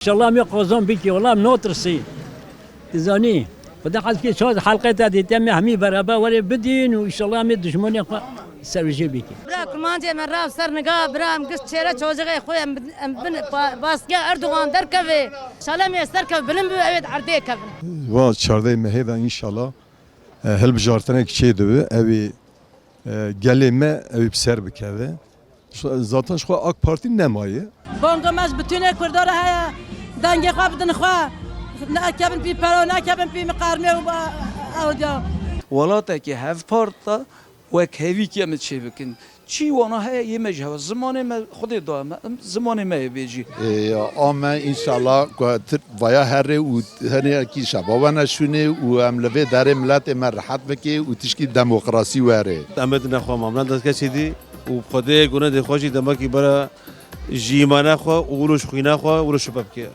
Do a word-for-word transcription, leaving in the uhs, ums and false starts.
İnşallah me qazan biki, wala me natirsî. Dizanî, Xuda hez ke çar helqê te dît, em ê hemî beraber werê bidîn û inşallah em ê dijmanê xwe serûjê bikî. Bira kurmancê me rav ser niga, bira em giş çêre çoziğê xwe em bin, em bin pa-, baskê Erdogan derkeve. Şalem ê serkev bilind bi, evet erdê kevin. Va çardeh mehê de inşallah, e, hilbijartinek çê dibi, ew ê, e, gelê me ew ê bi ser bikeve. Şu, zaten ji xwe AK Partî nemaye. Banga me ji bütünê Kurda re heye. Dengê xwe bidin xwe. Nekevin pî pero, nekevin pî miqarmê û ba-, ew diya. Welatekî hevpart de wek hevîkê em çê bikin. Çî wana heye yê me ji hev e. Zimanê me Xwedê daye me. Em zimanê me yê bêjî. Ê, a me înşallah ku Tirk vaya herê û herê kî şeva wene şûnê û em li vê derê miletê me rehet bikê û tişkî demokrasî were. Em ê dine xwe mamran dest kesî dî û bi Xwedê gune dê xwe jî demekî bere ji îmana xwe û wilo ji xwîna xwe wilo şibe bike.